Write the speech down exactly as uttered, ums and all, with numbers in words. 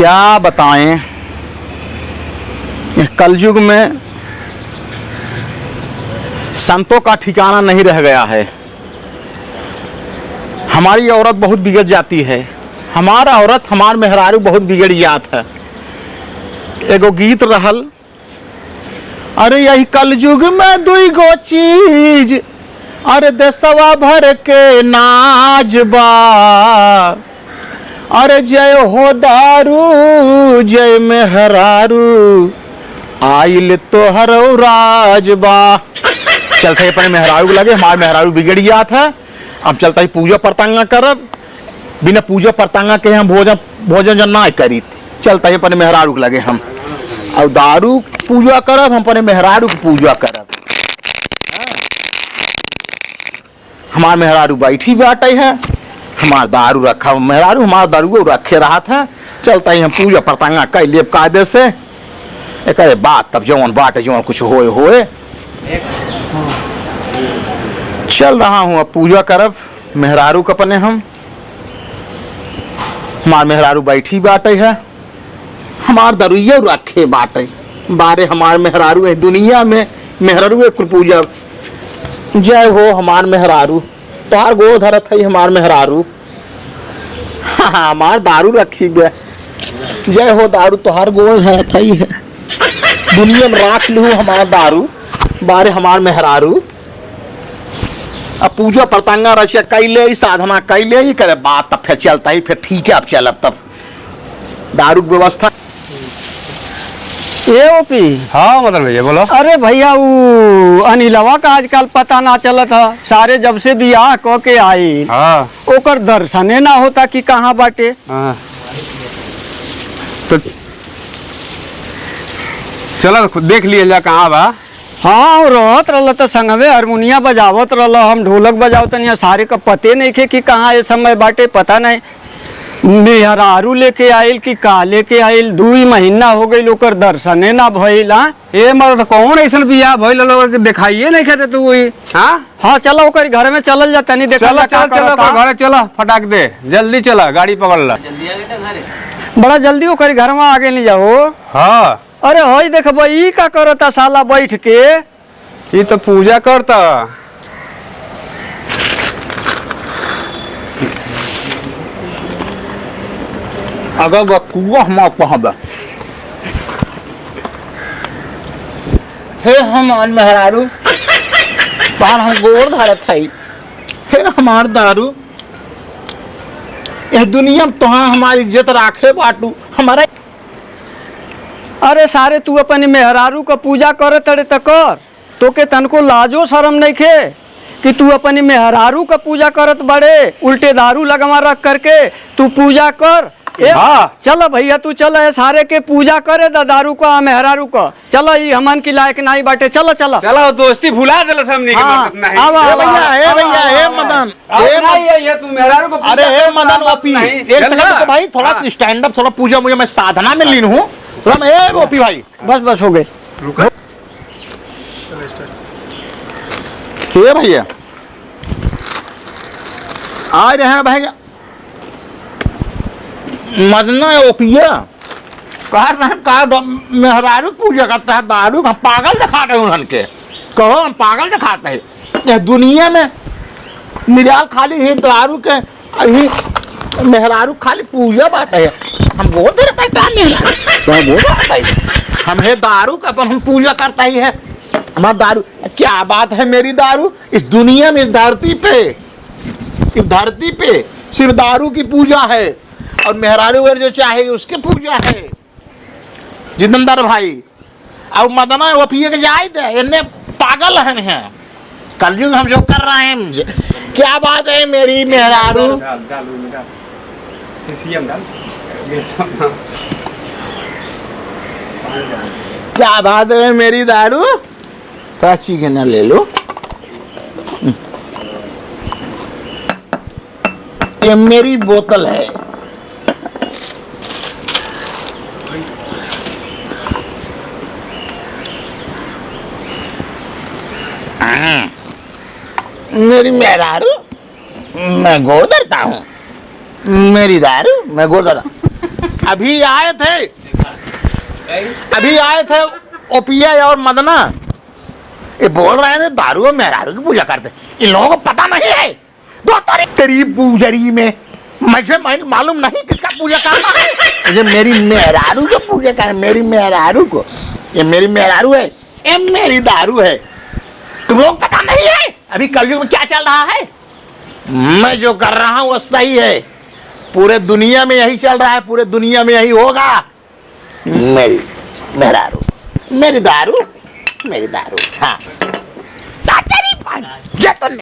क्या बताएं, इस कलयुग में संतों का ठिकाना नहीं रह गया है। हमारी औरत बहुत बिगड़ जाती है, हमार औरत, हमार मेहरारू बहुत बिगड़ जात है। एगो गीत रहल, अरे यही कलयुग में दुई गो चीज, अरे देसवा भर के नाज बा। अरे जय हो दारू, जय मेहरारू, आइल तोहर राज बा। चलत ही अपने मेहरारू के लगे, हमार मेहरारू बिगड़ जात है। हम चलत ही पूजा परतंगा करब, बिना पूजा परतंगा के हम भोजन, भोजन जन ना करीत। चलत ही अपने मेहरारू के लगे हम, और दारू पूजा करब, हम अपने मेहरारू के पूजा करब। हमार मेहरारू बैठी बाटे है, हमार दारू रखा, मेहरारू हमार दारू रखे रहत है। चलत ही हम पूजा परतंगा कर लेब कायदे से, एकरे बाद तब जौन बाटे, जौन कुछ होए होए। चल रहा हूँ, अब पूजा करब मेहरारू के अपने हम। हमार मेहरारू बैठी बाटे है, हमार दरुइया रखे बाटे। बारे हमार मेहरारू है, दुनिया में मेहरारू एक कुल पूजा। जय हो हमार मेहरारू, तोहार गोड़ धरत है हमार मेहरारू। हमार दारू रखी बे। जय हो दारू, तोहार गोड़ धरत है। दुनिया में राख लू हमार दारू, बारे हमार मेहरारू। अब पूजा परतंगा रचिया कैले, ई साधना कैले, ई करे बात, तब फिर चलत ही, फिर ठीक है, अब चलब तब। दारू के व्यवस्था। ए ओपी। हाँ, मदन भैया, बोलो। अरे भैया, ऊ अनिलवा का आजकल पता ना चलत ह। सारे जब से बियाह क के आई, हाँ। ओकर दर्शने ना होता कि कहाँ बाटे। हाँ। तो चलो, खुद देख लिया जा, कहाँ बा। हाँ, रहत रहल त संगवे हारमोनिया बजावत रहल, हम ढोलक बजावत तनी, सारे का पते नइखे कि कहाँ ए समय बाटे, पता नहीं। मेहरारू लेके आइल कि का लेके आइल, दुई महीना हो गइल, ओकर दर्शने ना भइल। हाँ? ए मर्द, कौन ऐसन बियाह भइल लोग के देखाइए नइखे देत तू ही, हाँ? हाँ, चलो ओकर घर में चलल जा, तनी देखल चलो, जा का चलो, चलो, करता। ओकर घरे चलो, फटाक दे, जल्दी चला, गाड़ी पकड़ ला। बड़ा जल्दी ओकर घर में आगे नहीं जाओ। हाँ। अरे हई देखबा, ई का करता साला बैठ के? ई तो पूजा करता। अगर बकुआ हम आप कहाँ बा? हे हमार मेहरारू, तोहार हम गोड़ धरत हई। हे हमार दारू, यह दुनिया में तोहार हमार इज्जत राखे बाटू, हमारा अरे सारे, तू अपनी मेहरारू क पूजा करे तड़े त कर, तोके तनको लाजो शरम नइखे कि तू अपनी मेहरारू क पूजा करत बड़े, उल्टे दारू लगवा रख करके तू पूजा कर। ए, हाँ। चल भैया, तू चल, ए सारे के पूजा करे द दारू क, मेहरारू क। चल, ई हमन की लायक नाई बाटे, चल, चल। चलो, दोस्ती भुला देलस हमनी के, हाँ, मतलब नहीं। आवा, ए आवा, भैया, ए आवा, भैया, आवा, ए आवा। मदन, अब ए नहीं मद-, है, ये तू मेहरारू को अरे, पूजा ए करना मदन, बात ओपी, नहीं। एक चल second ना। तो भाई, थोड़ा हाँ। Stand up, थोड़ा पूजा मुझे, मैं साधना में लीन हूँ। थोड़ा मैं, ए ओपी भाई। बस, बस, हो गए। रुको। ए भैया, आ रहे हैं भाई, मदना ओपिया, कहा रहे हैं, का द-, मेहरारू पूजा करता है, दारू का पागल दिखा रहे हैं उन्हन के। कहो, हम पागल दिखाते हैं। यह दुनिया में निराल खाली ही दारू के, ही मेहरारू खाली पूजा बात है। हम गोड़ धरता है, का मेहरारू? तो गोड़ धरता है। हम है दारू का, अपन हम पूजा करता ही है। हमार दारू, क्या बात है मेरी दारू, इस दुनिया में, इस धरती पे, इस धरती पे सिर्फ दारू की पूजा है। और मेहरारू अगर जो चाहे उसकी पूजा है, जितेंद्र भाई। और मदना वो पिए के जाए दे, इन्हें पागल हैं, हैं। कलयुग हम जो कर रहे हैं, क्या बात है मेरी मेहरारू। डाल, डाल, डाल, डाल। सीसीएम डाल। क्या बात है मेरी दारू। थोड़ा चिकन ले लो। ये मेरी बोतल है। हाँ, मेरी मेहरारू, मैं गोड़ धरता हूँ। मेरी दारू, मैं गोड़ धरता हूँ। अभी आए थे, अभी आए थे ओपिया और मदना, ये बोल रहे थे दारू और मेहरारू की पूजा करते। इन लोगों को पता नहीं है। दो तारीख तेरी पूजरी में, मुझे मालूम नहीं किसका पूजा करना है। मुझे मेरी मेहरारू को पूजा कर, मेरी मेहरारू को। ये मेरी मेहरारू है, ये मेरी दारू है। तुम लोग पता नहीं है अभी कलयुग में क्या चल रहा है? मैं जो कर रहा हूँ वो सही है। पूरे दुनिया में यही चल रहा है, पूरे दुनिया में यही होगा। मेरी मेहरारू, मेरी दारू, मेरी दारू। हाँ। तातेरी पान, जतन